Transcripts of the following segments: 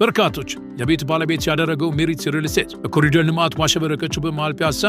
በርካቶች የቤት ባለቤት ያደረገው ሜሪት ሪል ስቴት በኮሪደር ልማት ባሸበረቀችው በመሃል ፒያሳ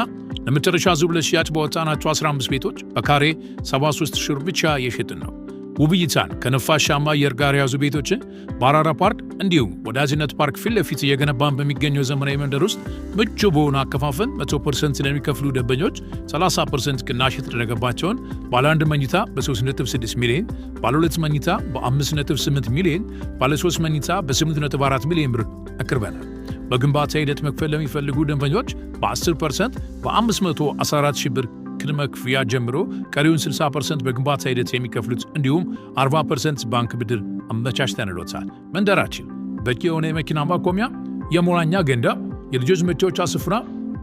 ለመጨረሻ ዙር ለሽያጭ ባወጣናቸው 15 ቤቶች በካሬ 73 ሺህ ብር ብቻ እየሸጥን ነው። ውብ እይታን ከነፋሻማ አየር ጋር የያዙ ቤቶችን በአራራ ፓርክ እንዲሁም ወዳጅነት ፓርክ ፊት ለፊት እየገነባን በሚገኘው ዘመናዊ መንደር ውስጥ ምቹ በሆነ አከፋፈል 100% ለሚከፍሉ ደንበኞች 30% ቅናሽ የተደረገባቸውን ባለ አንድ መኝታ በ3.6 ሚሊዮን፣ ባለ ሁለት መኝታ በ5.8 ሚሊዮን፣ ባለ ሶስት መኝታ በ8.4 ሚሊዮን ብር አቅርበናል። በግንባታ ሂደት መክፈል ለሚፈልጉ ደንበኞች በ10% በ514 ሺህ ብር ቅድመ ክፍያ ጀምሮ ቀሪውን 60% በግንባታ ሂደት የሚከፍሉት እንዲሁም 40% ባንክ ብድር አመቻችተንሎታል። መንደራችን በቂ የሆነ የመኪና ማቆሚያ፣ የመዋኛ ገንዳ፣ የልጆች መጫወቻ ስፍራ፣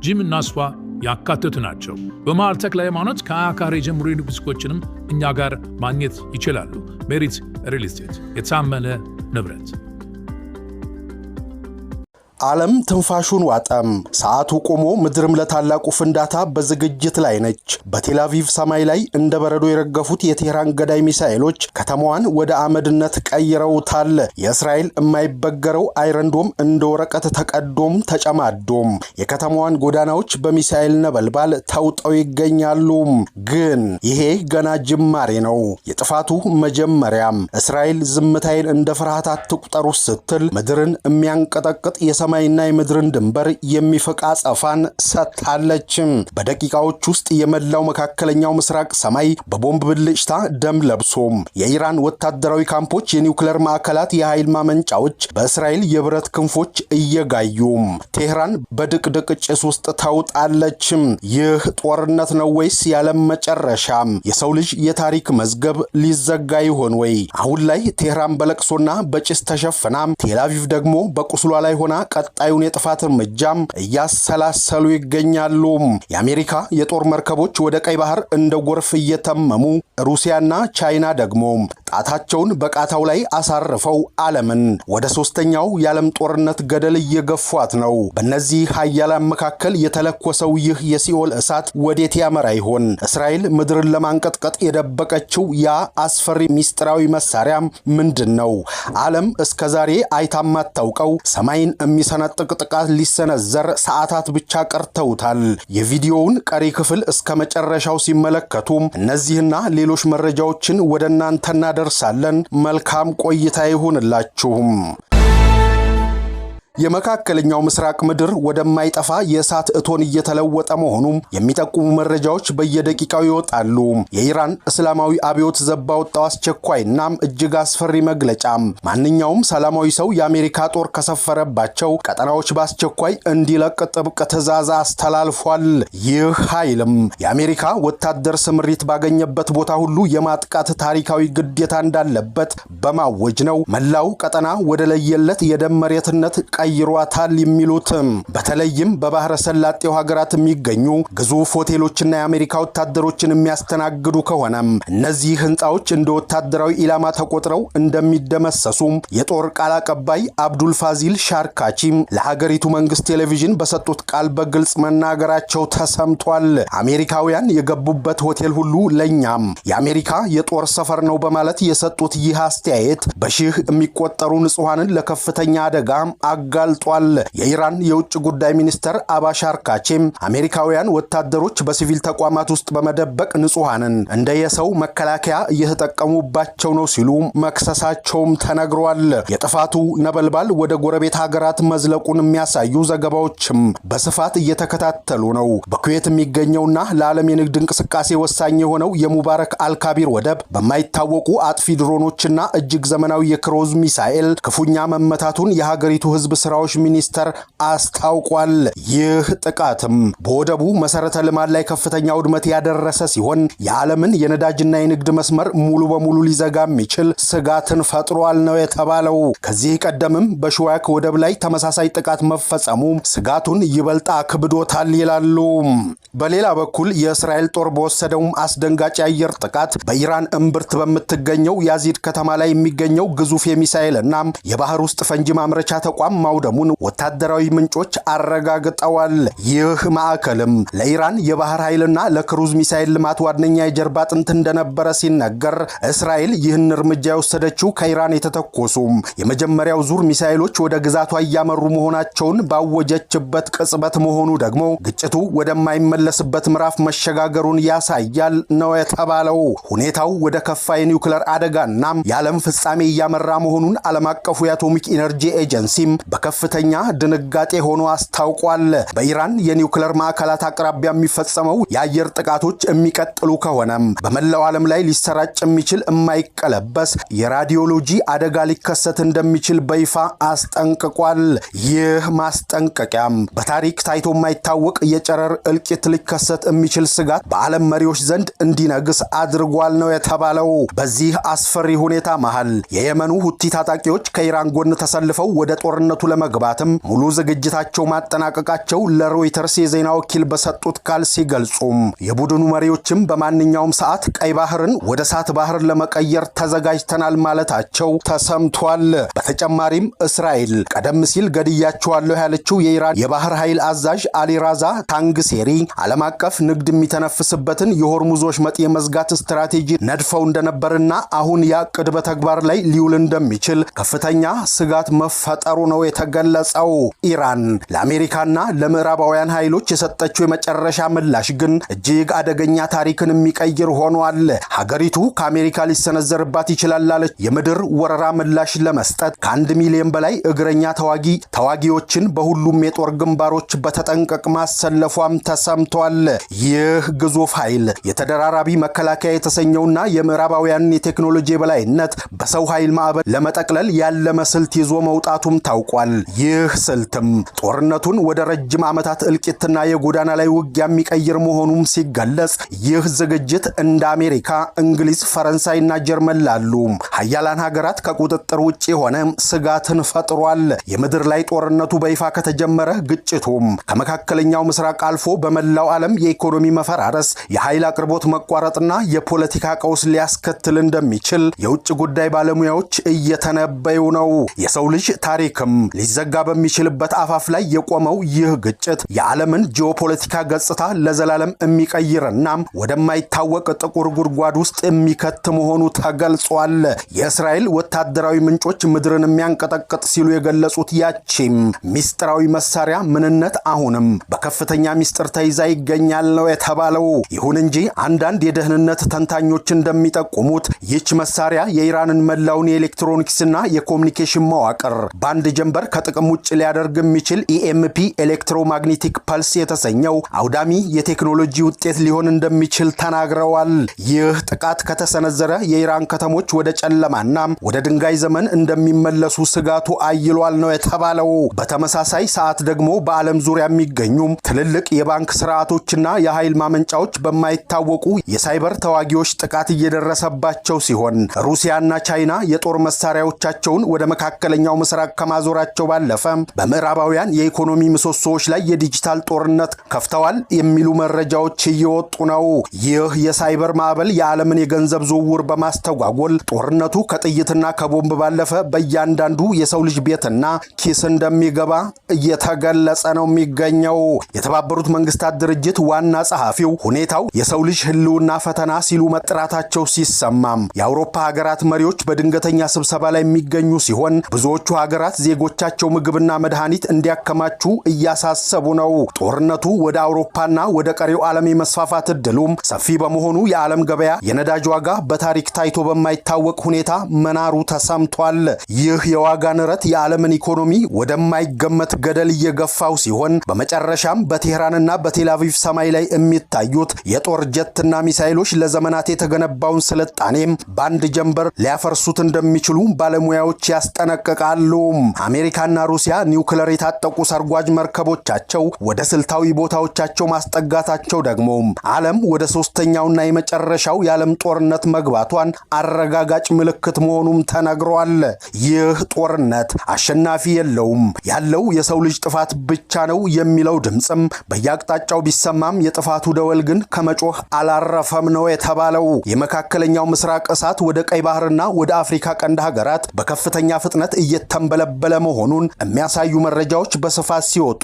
ጂም እና spa ያካተቱ ናቸው። በመሃል ተክለ ሃይማኖት ከ20 ካሬ ጀምሮ የንግድ ሱቆችንም እኛ ጋር ማግኘት ይችላሉ። ሜሪት ሪል ስቴት፣ የታመነ ንብረት። ዓለም ትንፋሹን ዋጠም። ሰዓቱ ቆሞ ምድርም ለታላቁ ፍንዳታ በዝግጅት ላይ ነች። በቴላቪቭ ሰማይ ላይ እንደ በረዶ የረገፉት የቴህራን ገዳይ ሚሳኤሎች ከተማዋን ወደ አመድነት ቀይረውታል። የእስራኤል የማይበገረው Iron Dome እንደ ወረቀት ተቀዶም ተጨማዶም የከተማዋን ጎዳናዎች በሚሳኤል ነበልባል ተውጠው ይገኛሉ። ግን ይሄ ገና ጅማሬ ነው፣ የጥፋቱ መጀመሪያም። እስራኤል ዝምታዬን እንደ ፍርሃት አትቁጠሩ ስትል ምድርን የሚያንቀጠቅጥ፣ የሰማይና የምድርን ድንበር የሚፍቅ አጸፋን ሰጥታለችም። በደቂቃዎች ውስጥ የመላው መካከለኛው ምስራቅ ሰማይ በቦምብ ብልጭታ ደም ለብሶም የኢራን ወታደራዊ ካምፖች፣ የኒውክለር ማዕከላት፣ የኃይል ማመንጫዎች በእስራኤል የብረት ክንፎች እየጋዩም ቴህራን በድቅድቅ ጭስ ውስጥ ተውጣለችም። ይህ ጦርነት ነው ወይስ የዓለም መጨረሻም? የሰው ልጅ የታሪክ መዝገብ ሊዘጋ ይሆን ወይ? አሁን ላይ ቴህራን በለቅሶና በጭስ ተሸፍናም፣ ቴልአቪቭ ደግሞ በቁስሏ ላይ ሆና ቀጣዩን የጥፋት እርምጃም እያሰላሰሉ ይገኛሉ። የአሜሪካ የጦር መርከቦች ወደ ቀይ ባህር እንደ ጎርፍ እየተመሙ፣ ሩሲያና ቻይና ደግሞ ጣታቸውን በቃታው ላይ አሳርፈው ዓለምን ወደ ሶስተኛው የዓለም ጦርነት ገደል እየገፏት ነው። በእነዚህ ሀያላን መካከል የተለኮሰው ይህ የሲኦል እሳት ወዴት ያመራ ይሆን? እስራኤል ምድርን ለማንቀጥቀጥ የደበቀችው ያ አስፈሪ ሚስጥራዊ መሳሪያ ምንድን ነው? ዓለም እስከዛሬ አይታ የማታውቀው ሰማይን የሚሰነጥቅ ጥቃት ሊሰነዘር ሰዓታት ብቻ ቀርተውታል። የቪዲዮውን ቀሪ ክፍል እስከ መጨረሻው ሲመለከቱ እነዚህና ሌሎች መረጃዎችን ወደ እናንተ እናደርሳለን። መልካም ቆይታ ይሁንላችሁም። የመካከለኛው ምስራቅ ምድር ወደማይጠፋ የእሳት እቶን እየተለወጠ መሆኑም የሚጠቁሙ መረጃዎች በየደቂቃው ይወጣሉ። የኢራን እስላማዊ አብዮት ዘብ ባወጣው አስቸኳይና እጅግ አስፈሪ መግለጫ ማንኛውም ሰላማዊ ሰው የአሜሪካ ጦር ከሰፈረባቸው ቀጠናዎች በአስቸኳይ እንዲለቅ ጥብቅ ትዕዛዝ አስተላልፏል። ይህ ኃይልም የአሜሪካ ወታደር ስምሪት ባገኘበት ቦታ ሁሉ የማጥቃት ታሪካዊ ግዴታ እንዳለበት በማወጅ ነው መላው ቀጠና ወደ ለየለት የደም መሬትነት ቀይሯታል የሚሉትም። በተለይም በባህረ ሰላጤው ሀገራት የሚገኙ ግዙፍ ሆቴሎችና የአሜሪካ ወታደሮችን የሚያስተናግዱ ከሆነም እነዚህ ህንፃዎች እንደ ወታደራዊ ኢላማ ተቆጥረው እንደሚደመሰሱም የጦር ቃል አቀባይ አብዱል ፋዚል ሻርካቺም ለሀገሪቱ መንግስት ቴሌቪዥን በሰጡት ቃል በግልጽ መናገራቸው ተሰምቷል። አሜሪካውያን የገቡበት ሆቴል ሁሉ ለኛም የአሜሪካ የጦር ሰፈር ነው በማለት የሰጡት ይህ አስተያየት በሺህ የሚቆጠሩ ንጹሐንን ለከፍተኛ አደጋ አጋልጧል። የኢራን የውጭ ጉዳይ ሚኒስተር አባስ አራግቺም አሜሪካውያን ወታደሮች በሲቪል ተቋማት ውስጥ በመደበቅ ንጹሐንን እንደ የሰው መከላከያ እየተጠቀሙባቸው ነው ሲሉ መክሰሳቸውም ተነግሯል። የጥፋቱ ነበልባል ወደ ጎረቤት ሀገራት መዝለቁን የሚያሳዩ ዘገባዎችም በስፋት እየተከታተሉ ነው። በኩዌት የሚገኘውና ለዓለም የንግድ እንቅስቃሴ ወሳኝ የሆነው የሙባረክ አልካቢር ወደብ በማይታወቁ አጥፊ ድሮኖችና እጅግ ዘመናዊ የክሩዝ ሚሳኤል ክፉኛ መመታቱን የሀገሪቱ ሕዝብ ስራዎች ሚኒስተር አስታውቋል። ይህ ጥቃትም በወደቡ መሰረተ ልማት ላይ ከፍተኛ ውድመት ያደረሰ ሲሆን የዓለምን የነዳጅና የንግድ መስመር ሙሉ በሙሉ ሊዘጋ የሚችል ስጋትን ፈጥሯል ነው የተባለው። ከዚህ ቀደምም በሹዋክ ወደብ ላይ ተመሳሳይ ጥቃት መፈጸሙ ስጋቱን ይበልጥ አክብዶታል ይላሉ። በሌላ በኩል የእስራኤል ጦር በወሰደውም አስደንጋጭ የአየር ጥቃት በኢራን እምብርት በምትገኘው ያዚድ ከተማ ላይ የሚገኘው ግዙፍ የሚሳኤል እና የባህር ውስጥ ፈንጂ ማምረቻ ተቋም ማውደሙን ማውደሙን ወታደራዊ ምንጮች አረጋግጠዋል። ይህ ማዕከልም ለኢራን የባህር ኃይልና ለክሩዝ ሚሳኤል ልማት ዋነኛ የጀርባ አጥንት እንደነበረ ሲነገር፣ እስራኤል ይህን እርምጃ የወሰደችው ከኢራን የተተኮሱ የመጀመሪያው ዙር ሚሳኤሎች ወደ ግዛቷ እያመሩ መሆናቸውን ባወጀችበት ቅጽበት መሆኑ ደግሞ ግጭቱ ወደማይመለስበት ምዕራፍ መሸጋገሩን ያሳያል ነው የተባለው። ሁኔታው ወደ ከፋ የኒውክለር አደጋና የዓለም ፍጻሜ እያመራ መሆኑን ዓለም አቀፉ የአቶሚክ ኢነርጂ ኤጀንሲም በከፍተኛ ድንጋጤ ሆኖ አስታውቋል። በኢራን የኒውክለር ማዕከላት አቅራቢያ የሚፈጸመው የአየር ጥቃቶች የሚቀጥሉ ከሆነም በመላው ዓለም ላይ ሊሰራጭ የሚችል የማይቀለበስ የራዲዮሎጂ አደጋ ሊከሰት እንደሚችል በይፋ አስጠንቅቋል። ይህ ማስጠንቀቂያም በታሪክ ታይቶ የማይታወቅ የጨረር እልቂት ሊከሰት የሚችል ስጋት በዓለም መሪዎች ዘንድ እንዲነግስ አድርጓል ነው የተባለው። በዚህ አስፈሪ ሁኔታ መሃል የየመኑ ሁቲ ታጣቂዎች ከኢራን ጎን ተሰልፈው ወደ ጦርነቱ ለመግባትም ሙሉ ዝግጅታቸው ማጠናቀቃቸው ለሮይተርስ የዜና ወኪል በሰጡት ቃል ሲገልጹም፣ የቡድኑ መሪዎችም በማንኛውም ሰዓት ቀይ ባህርን ወደ እሳት ባህር ለመቀየር ተዘጋጅተናል ማለታቸው ተሰምቷል። በተጨማሪም እስራኤል ቀደም ሲል ገድያቸዋለሁ ያለችው የኢራን የባህር ኃይል አዛዥ አሊራዛ ታንግሴሪ ዓለም አቀፍ ንግድ የሚተነፍስበትን የሆርሙዝ ወሽመጥ የመዝጋት ስትራቴጂ ነድፈው እንደነበርና አሁን ያ ዕቅድ በተግባር ላይ ሊውል እንደሚችል ከፍተኛ ስጋት መፈጠሩ ነው የተገለጸው። ኢራን ለአሜሪካና ለምዕራባውያን ኃይሎች የሰጠችው የመጨረሻ ምላሽ ግን እጅግ አደገኛ ታሪክን የሚቀይር ሆኗል። ሀገሪቱ ከአሜሪካ ሊሰነዘርባት ይችላል ላለች የምድር ወረራ ምላሽ ለመስጠት ከ1 ሚሊዮን በላይ እግረኛ ተዋጊዎችን በሁሉም የጦር ግንባሮች በተጠንቀቅ ማሰለፏም ተሰምቷል። ይህ ግዙፍ ኃይል የተደራራቢ መከላከያ የተሰኘውና የምዕራባውያንን የቴክኖሎጂ የበላይነት በሰው ኃይል ማዕበል ለመጠቅለል ያለመ ስልት ይዞ መውጣቱም ታውቋል። ይህ ስልትም ጦርነቱን ወደ ረጅም ዓመታት እልቂትና የጎዳና ላይ ውጊያ የሚቀይር መሆኑም ሲገለጽ፣ ይህ ዝግጅት እንደ አሜሪካ፣ እንግሊዝ፣ ፈረንሳይና ጀርመን ላሉ ሀያላን ሀገራት ከቁጥጥር ውጭ የሆነ ስጋትን ፈጥሯል። የምድር ላይ ጦርነቱ በይፋ ከተጀመረ ግጭቱም ከመካከለኛው ምስራቅ አልፎ በመላው ዓለም የኢኮኖሚ መፈራረስ፣ የኃይል አቅርቦት መቋረጥና የፖለቲካ ቀውስ ሊያስከትል እንደሚችል የውጭ ጉዳይ ባለሙያዎች እየተነበዩ ነው። የሰው ልጅ ታሪክም ሊዘጋ በሚችልበት አፋፍ ላይ የቆመው ይህ ግጭት የዓለምን ጂኦፖለቲካ ገጽታ ለዘላለም የሚቀይርና ወደማይታወቅ ጥቁር ጉድጓድ ውስጥ የሚከት መሆኑ ተገልጿል። የእስራኤል ወታደራዊ ምንጮች ምድርን የሚያንቀጠቅጥ ሲሉ የገለጹት ያቺም ሚስጥራዊ መሳሪያ ምንነት አሁንም በከፍተኛ ሚስጥር ተይዛ ይገኛል ነው የተባለው። ይሁን እንጂ አንዳንድ የደህንነት ተንታኞች እንደሚጠቁሙት ይህች መሳሪያ የኢራንን መላውን የኤሌክትሮኒክስና የኮሚኒኬሽን መዋቅር በአንድ ጀንበር ከጥቅም ውጭ ሊያደርግ የሚችል EMP፣ electromagnetic pulse የተሰኘው አውዳሚ የቴክኖሎጂ ውጤት ሊሆን እንደሚችል ተናግረዋል። ይህ ጥቃት ከተሰነዘረ የኢራን ከተሞች ወደ ጨለማና ወደ ድንጋይ ዘመን እንደሚመለሱ ስጋቱ አይሏል ነው የተባለው። በተመሳሳይ ሰዓት ደግሞ በዓለም ዙሪያ የሚገኙ ትልልቅ የባንክ ስርዓቶችና የኃይል ማመንጫዎች በማይታወቁ የሳይበር ተዋጊዎች ጥቃት እየደረሰባቸው ሲሆን፣ ሩሲያና ቻይና የጦር መሳሪያዎቻቸውን ወደ መካከለኛው ምስራቅ ከማዞራቸው ባለፈ በምዕራባውያን የኢኮኖሚ ምሰሶዎች ላይ የዲጂታል ጦርነት ከፍተዋል የሚሉ መረጃዎች እየወጡ ነው። ይህ የሳይበር ማዕበል የዓለምን የገንዘብ ዝውውር በማስተጓጎል ጦርነቱ ከጥይትና ከቦምብ ባለፈ በእያንዳንዱ የሰው ልጅ ቤትና ኪስ እንደሚገባ እየተገለጸ ነው የሚገኘው። የተባበሩት መንግስታት ድርጅት ዋና ጸሐፊው ሁኔታው የሰው ልጅ ሕልውና ፈተና ሲሉ መጥራታቸው ሲሰማም፣ የአውሮፓ ሀገራት መሪዎች በድንገተኛ ስብሰባ ላይ የሚገኙ ሲሆን ብዙዎቹ ሀገራት ዜጎቻቸው ምግብና መድኃኒት እንዲያከማቹ እያሳሰቡ ነው። ጦርነቱ ወደ አውሮፓና ወደ ቀሪው ዓለም የመስፋፋት እድሉም ሰፊ በመሆኑ የዓለም ገበያ የነዳጅ ዋጋ በታሪክ ታይቶ በማይታወቅ ሁኔታ መናሩ ተሰምቷል። ይህ የዋጋ ንረት የዓለምን ኢኮኖሚ ወደማይገመት ገደል እየገፋው ሲሆን፣ በመጨረሻም በቴህራንና በቴልአቪቭ ሰማይ ላይ የሚታዩት የጦር ጀትና ሚሳይሎች ለዘመናት የተገነባውን ስልጣኔም በአንድ ጀንበር ሊያፈርሱት እንደሚችሉ ባለሙያዎች ያስጠነቅቃሉ። አሜሪካና ሩሲያ ኒውክለር የታጠቁ ሰርጓጅ መርከቦቻቸው ወደ ስልታዊ ቦታዎቻቸው ማስጠጋታቸው ደግሞ ዓለም ወደ ሶስተኛውና የመጨረሻው የዓለም ጦርነት መግባቷን አረጋጋጭ ምልክት መሆኑም ተነግሯል። ይህ ጦርነት አሸናፊ የለውም፣ ያለው የሰው ልጅ ጥፋት ብቻ ነው የሚለው ድምፅም በየአቅጣጫው ቢሰማም የጥፋቱ ደወል ግን ከመጮህ አላረፈም ነው የተባለው። የመካከለኛው ምስራቅ እሳት ወደ ቀይ ባህርና ወደ አፍሪካ ቀንድ ሀገራት በከፍተኛ ፍጥነት እየተንበለበለ መሆኑ መሆኑን የሚያሳዩ መረጃዎች በስፋት ሲወጡ፣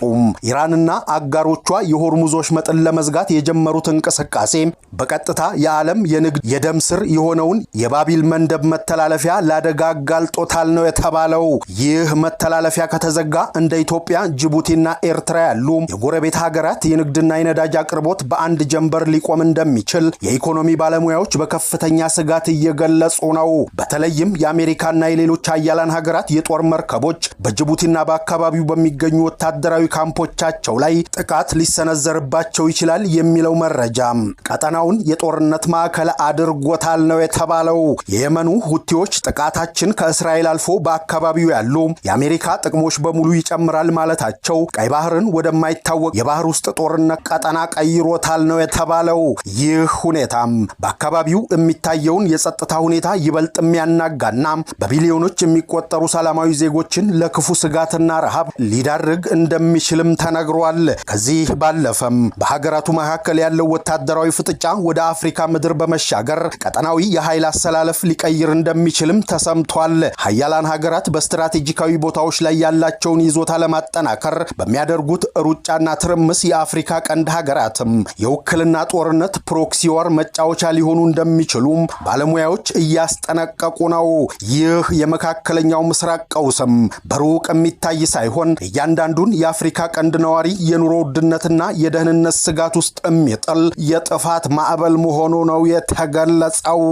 ኢራንና አጋሮቿ የሆርሙዝ ወሽመጥን ለመዝጋት የጀመሩት እንቅስቃሴ በቀጥታ የዓለም የንግድ የደም ስር የሆነውን የባቢል መንደብ መተላለፊያ ለአደጋ አጋልጦታል ነው የተባለው። ይህ መተላለፊያ ከተዘጋ እንደ ኢትዮጵያ፣ ጅቡቲና ኤርትራ ያሉ የጎረቤት ሀገራት የንግድና የነዳጅ አቅርቦት በአንድ ጀንበር ሊቆም እንደሚችል የኢኮኖሚ ባለሙያዎች በከፍተኛ ስጋት እየገለጹ ነው። በተለይም የአሜሪካና የሌሎች ሀያላን ሀገራት የጦር መርከቦች በጅቡቲና በአካባቢው በሚገኙ ወታደራዊ ካምፖቻቸው ላይ ጥቃት ሊሰነዘርባቸው ይችላል የሚለው መረጃ ቀጠናውን የጦርነት ማዕከል አድርጎታል ነው የተባለው። የየመኑ ሁቲዎች ጥቃታችን ከእስራኤል አልፎ በአካባቢው ያሉ የአሜሪካ ጥቅሞች በሙሉ ይጨምራል ማለታቸው ቀይ ባህርን ወደማይታወቅ የባህር ውስጥ ጦርነት ቀጠና ቀይሮታል ነው የተባለው። ይህ ሁኔታም በአካባቢው የሚታየውን የጸጥታ ሁኔታ ይበልጥ የሚያናጋና በቢሊዮኖች የሚቆጠሩ ሰላማዊ ዜጎችን ለክፉ ስጋትና ረሃብ ሊዳርግ እንደሚችልም ተነግሯል። ከዚህ ባለፈም በሀገራቱ መካከል ያለው ወታደራዊ ፍጥጫ ወደ አፍሪካ ምድር በመሻገር ቀጠናዊ የኃይል አሰላለፍ ሊቀይር እንደሚችልም ተሰምቷል። ሀያላን ሀገራት በስትራቴጂካዊ ቦታዎች ላይ ያላቸውን ይዞታ ለማጠናከር በሚያደርጉት ሩጫና ትርምስ የአፍሪካ ቀንድ ሀገራትም የውክልና ጦርነት proxy war መጫወቻ ሊሆኑ እንደሚችሉም ባለሙያዎች እያስጠነቀቁ ነው። ይህ የመካከለኛው ምስራቅ ቀውስም በሩቅ የሚታይ ሳይሆን እያንዳንዱን የአፍሪካ ቀንድ ነዋሪ የኑሮ ውድነትና የደህንነት ስጋት ውስጥ የሚጥል የጥፋት ማዕበል መሆኑ ነው የተገለጸው።